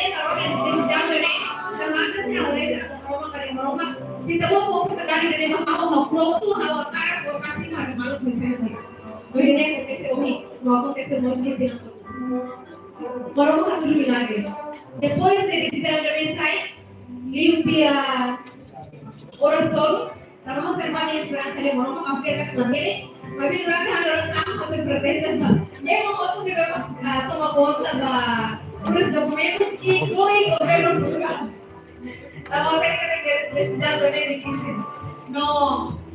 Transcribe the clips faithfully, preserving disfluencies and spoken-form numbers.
ne'e, agora desizaun ne'e, tanba se ha'u reza, Maromak, karik Maromak, se ita-boot fó oportunidade ne'e ba ha'u, ha'u prontu, ha'u hakarak fó sasin, ha'u malu fó sasin. Ohin ne'e akontese ohin, no akontese mós iha tinan. Maromak hatudu milagre. Depois de desizaun ne'e sai, liu tiha orasaun, tanba ha'u sempre iha esperansa de Maromak, ha'u fiar katak labele, maibé durante ha'u-nia orasaun, ha'u sempre reza ba. Ema hotu ne'ebé, ah, toma konta ba tuir dokumentus, inklui governu Portugal. Tanba ha'u hatene katak desizaun ne'e difisil. No,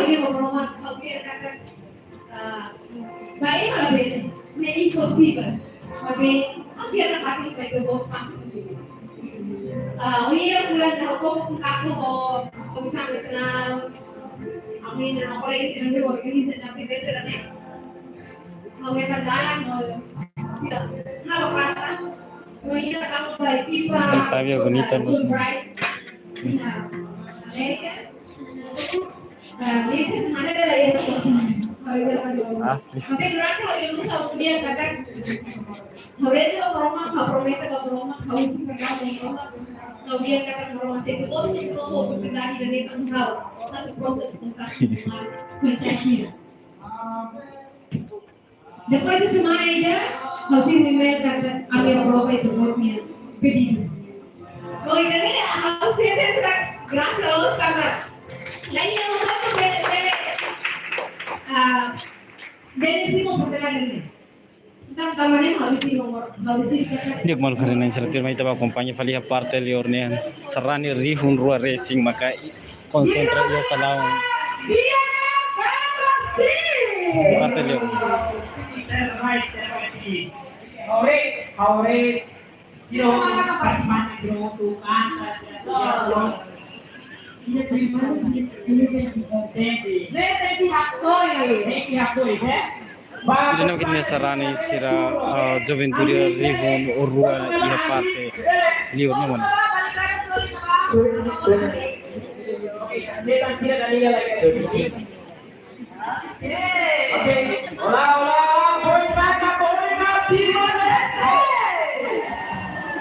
ha'u-nia Maromak, ha'u fiar katak, ah, ba ema labele, ne'e imposivel. Maibé, ha'u fiar katak ita-boot pasti konsege. Ah, ohin ha'u-nia fulan ida ha'u kontaktu ho Komisaun Nasionál, ami-nia kolega sira ne'ebé organiza atividade ne'e. Ha'u hetan dalan no sira halo karta. No ida ha'u ba ekipa Otávio Bonita, Fulbright iha Amérika. Ah, lihat mana ada lah ya. Asli. Tapi berarti ha'u nunka ha'u dia kata. Ha'u reza ba Maromak, ha'u promete ba Maromak, ha'u husu perdão ba Maromak. Ha'u dia kata Maromak, se tu botu tu botu oportunidade ida-ne'e ba ha'u, ha'u sei prontu atu konserta, konserta. Depois de semana ida, ha'u sei email katak ami aprova ita-boot nia pedidu. Ha'u ida-ne'e, ha'u sei ida-ne'e, grasas a Deus tanba. Lae, ha'u bele, bele, ah, bele simu oportunidade ne'e. Entaun, tanba ne'e ha'u sei nomor, ha'u sei katak. Di'ak, maluk sira, ita bá akompaña fali iha parte liur nian, sarani rihun rua resin maka konsentra iha salaun. Parte liur. Ne'e tenke haksoit. Ne'e tenke haksoit, eh? Ida-ne'e mak ita-nia sarani sira, ah, juventude rihun rua iha parte liur ne'e mós. Oke. Olá, olá, olá. Forsa ba Católica, Timor-Leste.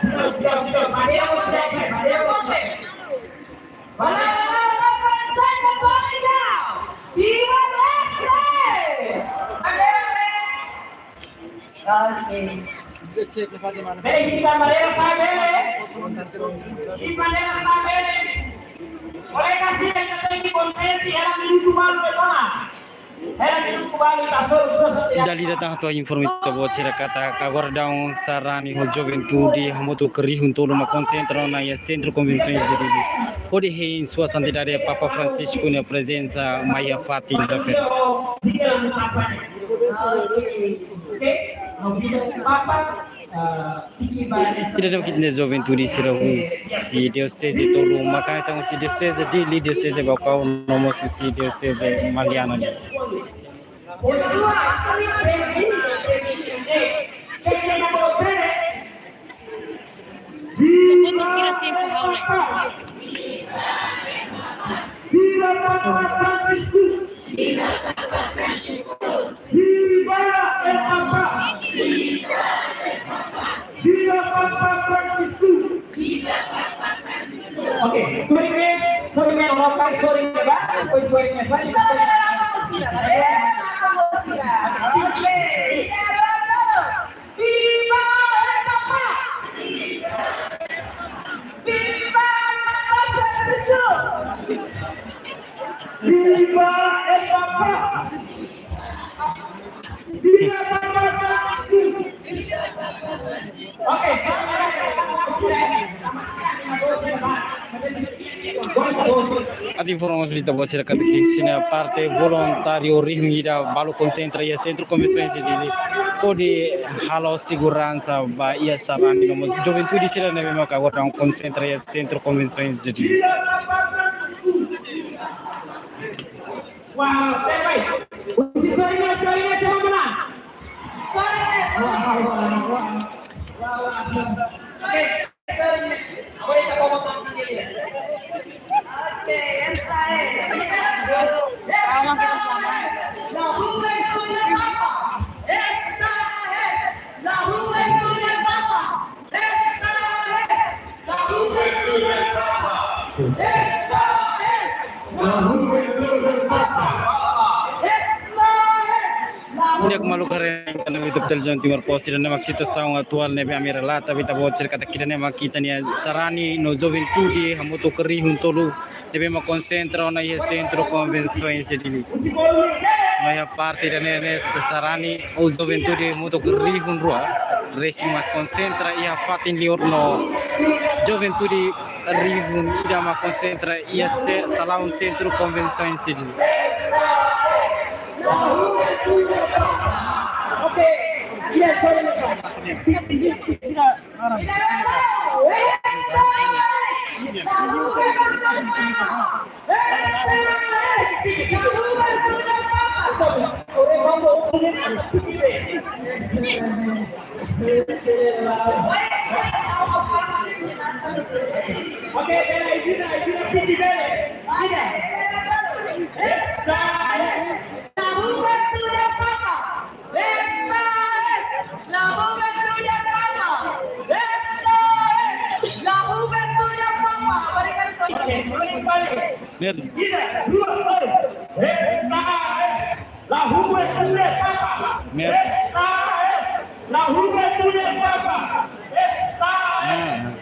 Siap, siap, siap. Valeu, Timor-Leste. Olá, olá, olá, Forsa Católica, Timor-Leste. Bandeira, bandeira. Oke. Bele, ita bandeira sai, bele. Ita bandeira sai, bele. Kolega sira, ita tenke kontente, hela minutu balu de'it ona. Hela minutu balu ita soru sosa. Ida-ne'e ita tau informa ita-boot sira katak agora daudaun sarani ho juventude hamutuk rihun tolu mak konsentra ona iha Sentru Konvensoens de Dili, hodi hein Sua Santidade Papa Francisco nia prezensa mai iha fatin da festa. Oke. Oke. Papa, eh, Ida-ne'e mak ita-nia juventude sira husi dioseze tolu, mak hanesan husi dioseze Dili, dioseze Baucau, no mós husi dioseze Maliana nian. Foto sira sempre hau lai. Viva Papa Francisco! Viva el Papa! Viva Papa Francisco! Oke, sorry, sorry, sorry, ba, sorry, sorry, sorry. Oke. Viva el Papa! Viva Papa Francisco! Viva el Papa! Viva Papa Francisco! Oke. Atu informa ita-boot sira katak iha parte voluntáriu rihun ida balu konsentra iha Sentru Konvensoens de Dili, hodi halo seguransa ba iha sarani no mós juventude sira ne'ebé maka agora daudaun konsentra iha Sentru Konvensoens de Dili. Wow, terbaik. Sorry, sorry, sorry, sorry. Oke. Oke, esta es. Vamos a hacer un programa. La juventud del Papa. Esta es la juventud del Papa. Esta es la juventud del Papa. Esta es la juventud del Papa. Esta es la Di'ak, maluk haree iha kanál YouTube Televizaun Timor Post, ida-ne'e mak situasaun atuál ne'ebé ami relata ba ita-boot sira katak ida-ne'e mak ita-nia sarani no juventude hamutuk rihun tolu ne'ebé mak konsentra ona iha Sentru Konvensoens de Dili. No iha parte ida-ne'e ne'e sarani ho juventude hamutuk rihun rua resin mak konsentra iha fatin liur no juventude rihun ida mak konsentra iha se-, salaun Sentru Konvensoens de Dili. Oke, bele, izin, izin, piti bele. Izin. Esta es la juventud del Papa. Esta es la juventud del Papa. Esta es la juventud del Papa. Berikan selamat. Izin, dua, esta es la juventud del Papa. Esta es la juventud del Papa. Esta es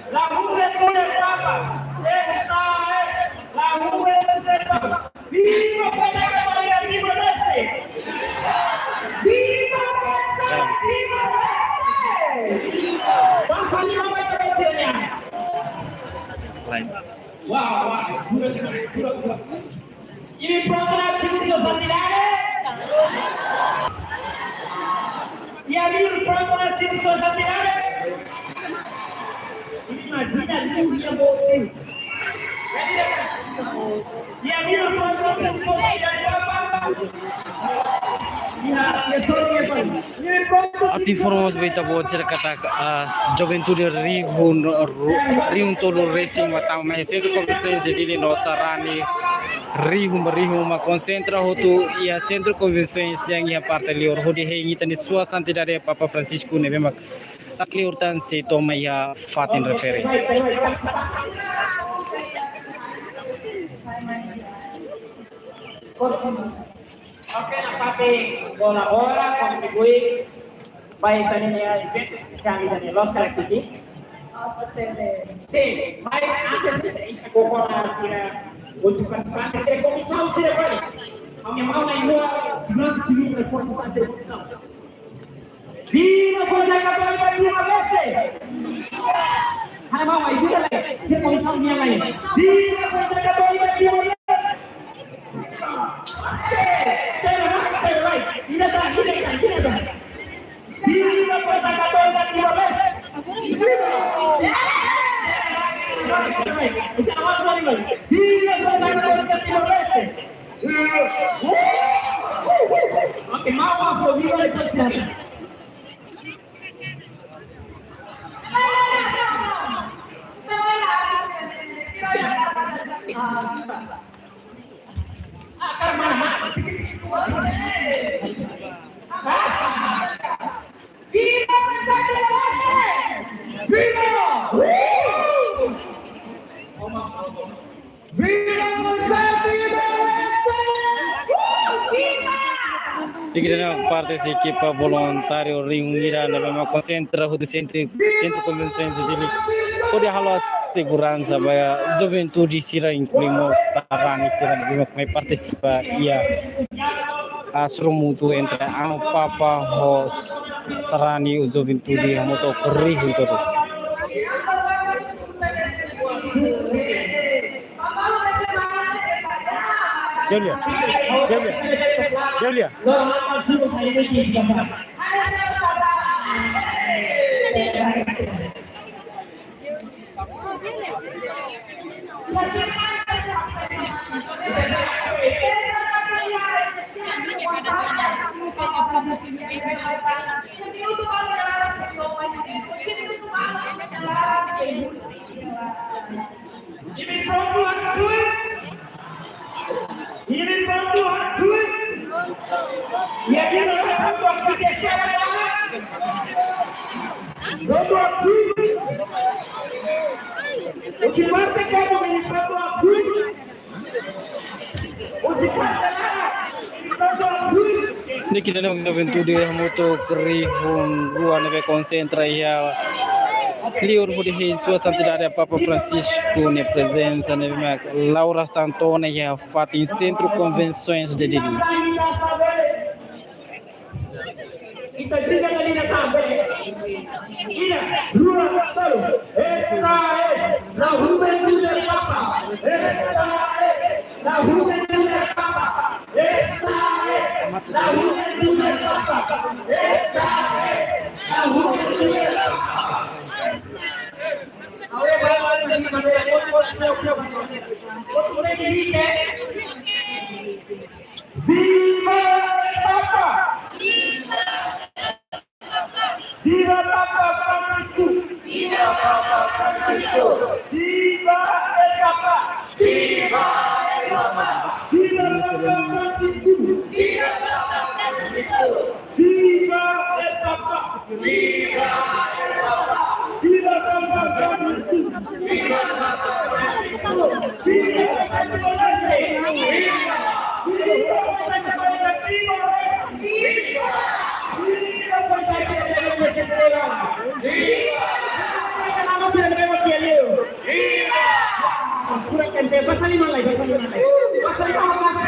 la juventud del Papa. Esta es la juventud del Papa. Viva Papa Timor-Leste! Viva Papa Timor-Leste! Pasa di mama itu kecilnya. Wow, wow. Imi prontu ona, Sua Santidade? Iha liur prontu ona, Sua Santidade? Imi imajina liur iha boot. Jadi, Atu informa mós ba ita-boot sira katak, ah, juventude rihun, ru-, rihun tolu resin mak tama mai Sentru Konvensoens Dili no sarani rihun ba rihun mak konsentra hotu iha Sentru Konvensoens Dili iha parte liur hodi hein ita-nia Sua Santidade Papa Francisco ne'ebé mak lakleur tan sei to'o mai iha fatin refere. Oke, nafatin kolabora, kontribui ba ita-nia eventu espesiál ida-ne'e, loos ka lae, Kiki? Sin, mas antes de ita koko ona sira, os participantes, sira komisaun sira fali. Ami mau na iha, seguransa sivíl, reforsa ba sira komisaun. Viva Forsa Katólika Timor-Leste! Ha'u mau mai juga lai, sira komisaun nian lai. Viva Forsa Katólika Timor-Leste! Viva Forsa Katólika Timor-Leste! Viva! Viva Forsa Katólika Timor-Leste! Oke, mau, mau, viva la Iglesia. Viva Forsa Timor-Leste! Viva! Viva Forsa Timor-Leste! Viva! Ida-ne'e parte husi ekipa voluntáriu rihun ida ne'ebé mak konsentra hotu Sentru, Sentru Konvensoens Dili hodi halo seguransa ba juventude sira, inklui mós sarani sira ne'ebé mak mai partisipa iha aas ró mutu entre Amu Papa ho sarani juventude hamutuk rihun tolu. Julia, Julia, Julia. Imi prontu atu sui? Imi prontu atu sui? Ya, ya, no, prontu atu sui, que espera, para. Prontu atu sui? Husi parte kamu, imi prontu atu sui? Husi parte laran, imi prontu atu sui? Ne'e ida-ne'e juventude hamutuk rihun rua ne'ebé konsentra iha liur hodi hein Sua Santidade Papa Francisco nia prezensa ne'ebé mak la'o rastan to'o ona iha fatin Sentru Konvensoens Dili. Ita diga na lina também. Ida, rua, tolu. Esta es la juventud del Papa. Esta es la juventud del Papa. Esta es la juventud del Papa. Esta es la juventud del Papa. Ahora vamos a hacer una oración. Viva el Papa! Viva Papa Francisco! Viva Papa Francisco! Viva el Papa! Viva el Papa! Viva Papa Francisco! Viva Papa Francisco! Viva el Papa! Viva el Papa! Viva Papa Francisco! Viva Papa Francisco! Viva Papa Francisco! Viva! Viva Papa Francisco! Viva! Viva Papa Francisco! Viva! Viva! Viva! Pasa lima lai, pasa lima lai. Pasa lima lai, pasa.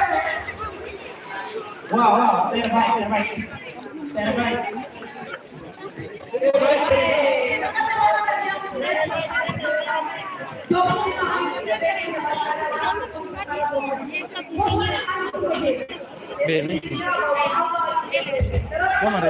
Wow, wow, terbaik, terbaik. Terbaik. Bem, vamos lá.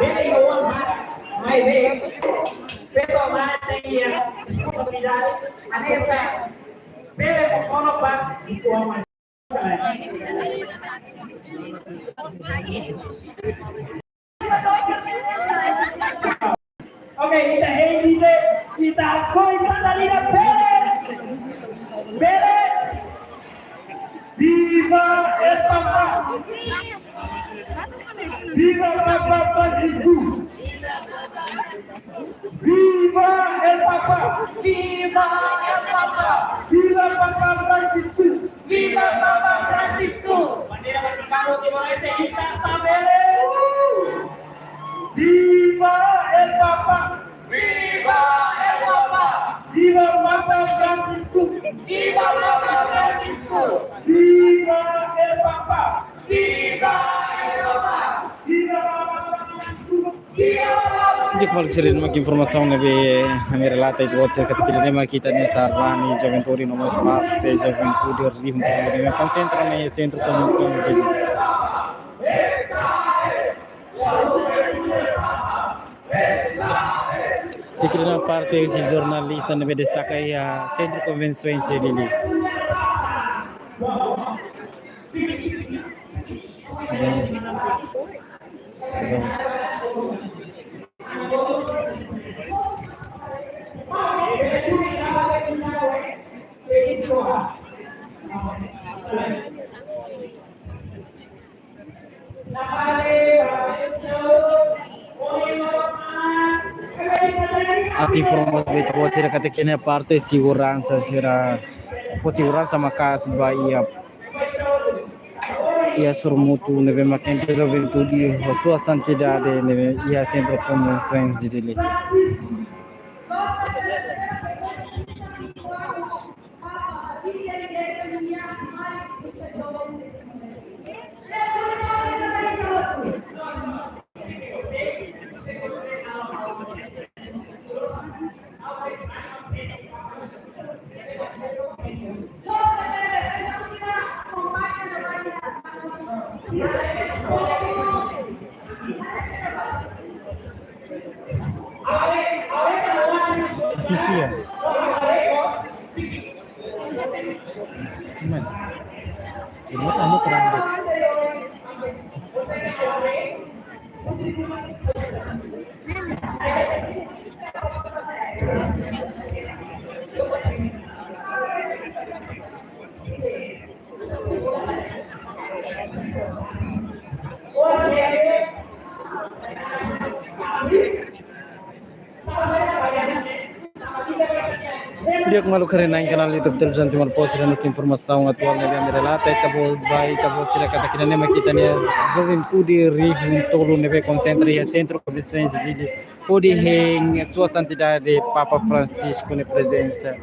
Bele iha oan, mas bele, mas tenke iha responsabilidade. Hanesan bele fó kona ba ita-nia oan. Oke, ita hein di'ak, ita haksoit ita-nia lian bele. Bele. Viva el Papa. Viva Papa Francisco. Viva el Papa. Viva el Papa. Viva Papa Francisco. Viva Papa Francisco. Bandeira Vatikanu Timor-Leste, ita bele. Viva el Papa. Viva el Papa. Viva Papa Francisco. Viva Papa Francisco. Viva el Papa. Viva el Papa. Viva Papa Francisco. Di'ak, kolega sira, mak informasaun ne'ebé ami relata uitoan, serka tikile ne'e mak ita-nia sarani juventude no mós parte juventude rihun tolu ne'ebé konsentra iha Sentru Konvensaun de Dili. Tikile ne'e parte husi jornalista ne'ebé destaka iha Sentru Konvensaun de Dili. Atu informa ba ita-boot sira katak iha parte seguransa sira, fó seguransa maka'as ba iha, iha sorumutu ne'ebé mak entre juventude ho Sua Santidade ne'ebé iha Sentru Konvensaun de Dili. Atu sia. Cuman, ini kamu kurang deh. Di'ak, maluk haree-na'in kanál YouTube Televizaun Timor Post, no informasaun atuál ne'ebé ami relata, ita-boot ba, ita-boot sira katak ida-ne'e mak ita-nia juventude rihun tolu ne'ebé konsentra iha Sentru Konvensoens Dili, hodi hein Sua Santidade Papa Francisco nia prezensa.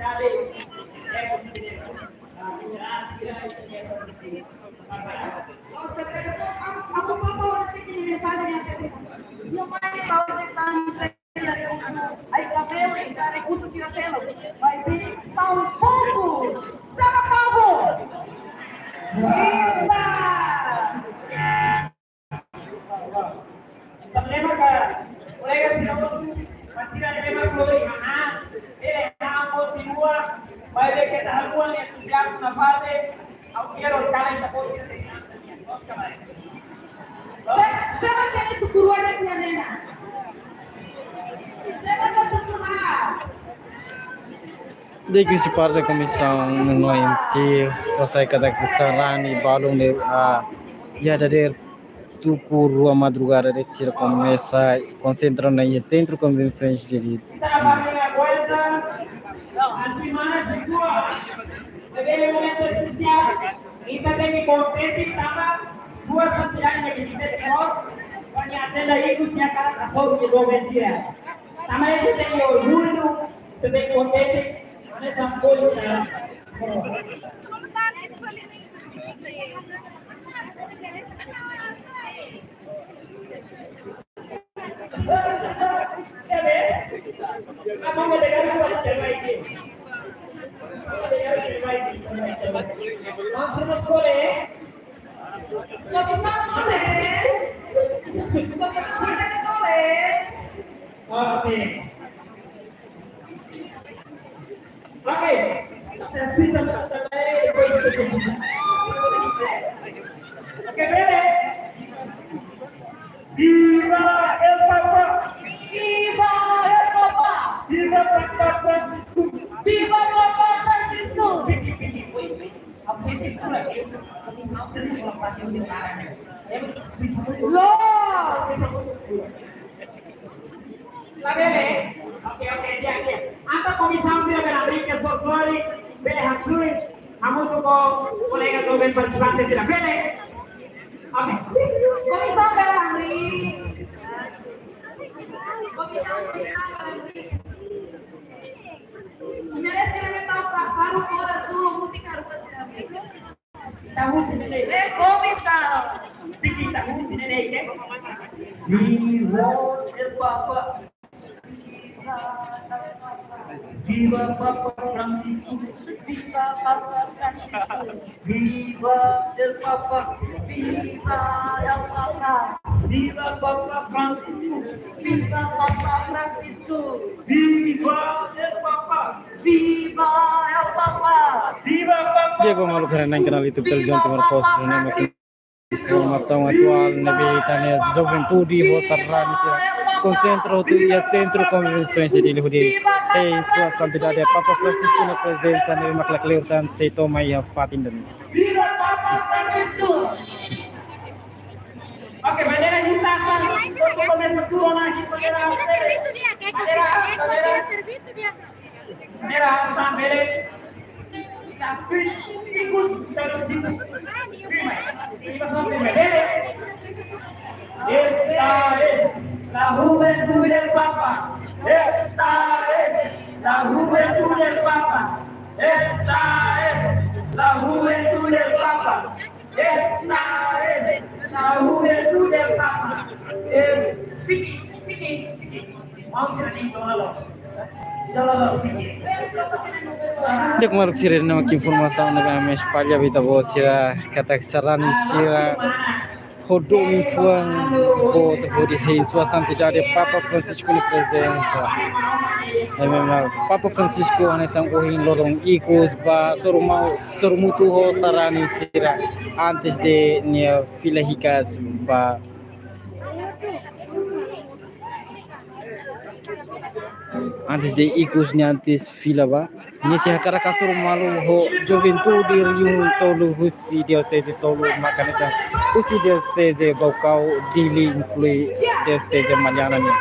Ai, kabelu, ita rekursu sira seluk. Maibé tampouku. Sama povu. Viva! Problema ka, kolega sira, mas sira ne'ebé mak lori hanesan, ele ha kontinua, maibé keta haluha nia entuziazmu nafatin, ha'u fiar katak ita-boot sira deskansa nian. Nos ka mai. Se-, sira mak tuku rua de'it nia nena. Sira mak tuku rua. Desde husi parte komisaun no M C, fó sai katak sarani balun ne'e, ah, iha dadeer tuku rua madrugada de'it sira komesa konsentra ona iha Sentru Konvensoens Dili. Ita tenke kontente tanba Sua Santidade nia vizita Timor, fó nia ajenda ikus nia hakarak hasoru joven sira. Tanba ita tenke orgullu, ita tenke kontente, hanesan povu sira. Oke. Oke, bele. Viva el Papa! Viva el Papa! Viva Papa Francisco! Viva Papa Francisco! Piki, piki, oi, oi. Ha'u sente pula, eh. Komisaun sira ne'ebé mak fó nia utara ne'e. Eh, sente pula. Loos! Sente pula. Labele? Oke, oke, di'ak, di'ak. Entaun komisaun sira bele hamriik sorin-sorin, bele haksolok, hamutuk ho kolega joven partisipante sira, bele? Oke. Komisaun bele hamriik. Komisaun, komisaun bele hamriik. Merese ne'e tau ka, baru kora sulu muti karuka sira hamriik. Ita husu ne'e de'it. Eh, komisaun. Piki, ita husu ne'e de'it, eh? Viva el Papa. Viva Papa Francisco. Viva Papa Francisco. Viva el Papa. Viva el Papa. Viva Papa Francisco. Viva Papa Francisco. Viva el Papa. Viva el Papa! Viva Papa! Di'ak, maluk haree-na'in kanál YouTube Televizaun Timor Post, no informasaun atuál ne'ebé ita-nia juventude ho sarani sira konsentra hotu iha Sentru Konvensoens Dili hodi hein Sua Santidade Papa Francisco nia prezensa ne'ebé mak lakleur tan sei to'o mai iha fatin ida-ne'e. Viva Papa Francisco! Oke, bandeira hitam, komesa turun lagi, bandeira. Servisu di'ak, ke bandeira, servisu di'ak. Bandeira hasta bele. Taksi, ikus, taksi. Firme. Esta es la juventud del Papa. Esta es la juventud del Papa. Esta es la juventud del Papa. Esta es la juventud del Papa. Es piki, piki, piki. Vamos a ir a Nicola Lopes. Nicola Lopes, piki. Di'ak, maluk sira, ne'e mak informasaun ne'ebé ami espalla ba ita-boot sira katak sarani sira ho domin fuan boot hodi hein Sua Santidade Papa Francisco nia prezensa. Ne'e mak Papa Francisco hanesan ohin loron ikus bá sorumutu ho sarani sira antes de nia fila hikas ba. Antes de ikus ne'e, antes fila ba, nia sei hakarak hasoru malu ho juventude rihun tolu husi dioseze tolu, mak hanesan husi dioseze Baucau, Dili, inklui dioseze Maliana nian.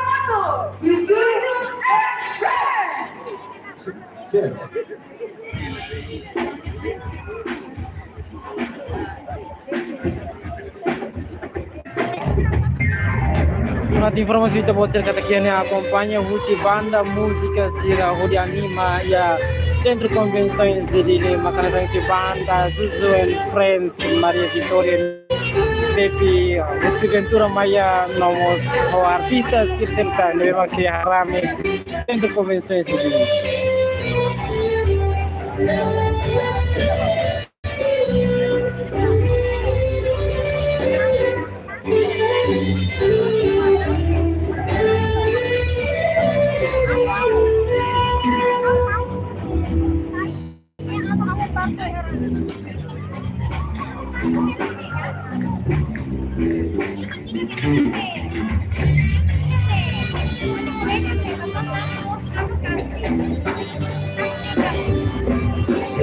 Atu informa ita-boot sira katak ita-nia akompaña husi banda múzika sira hodi anima iha Centro Convenções de Dili, mak hanesan husi banda Zuzu and Friends, Maria Vitória, Pepe, husi Ventura Maia, no mós ho artista sira seluk ne'ebé mak sei harame Centro Convenções de Dili.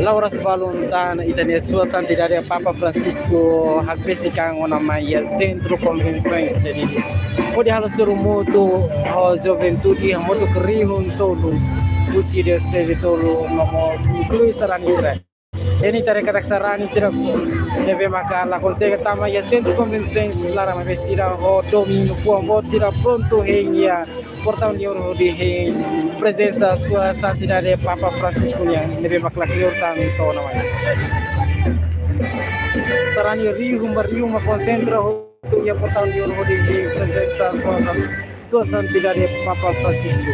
La'o oras balun tan ita-nia Sua Santidade Papa Francisco hakbesik an ona mai iha Centro Convenções de Dili, hodi halo sorumutu ho juventude hamutuk rihun tolu husi dioseze tolu, no mós inklui sarani sira. Ita haree katak sarani sira ne'ebé maka la konsege tama iha Centro Convenções laran, maibé sira ho domin no fuan boot sira prontu hein iha Portaun de Ouro hodi hein prezensa Sua Santidade Papa Francisco nian ne'ebé mak la kleur tan to'o ona mai. Sarani rihun ba rihun mak konsentra hotu iha Portaun de Ouro hodi hein prezensa Sua San-, Sua Santidade Papa Francisco.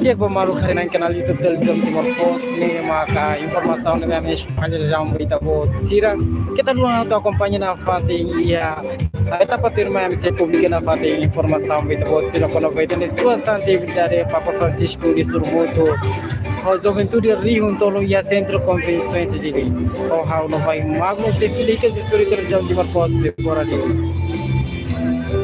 Di'ak, maluk haree-na'in kanál YouTube Televizaun Timor Post, ne'e maka informasaun ne'ebé ami espalla ba ita-boot sira. Keta haluha atu akompaña nafatin iha etapa tuirmai ami sei publika nafatin informasaun ba ita-boot sira kona-ba ita-nia Sua Santidade Papa Francisco hodi sorumutu ho juventude rihun tolu iha Centro Convenções de Dili. Ho ha'u Novaes Magno, sei fila hikas ba estúdiu Televizaun Timor Post, Debora Dili.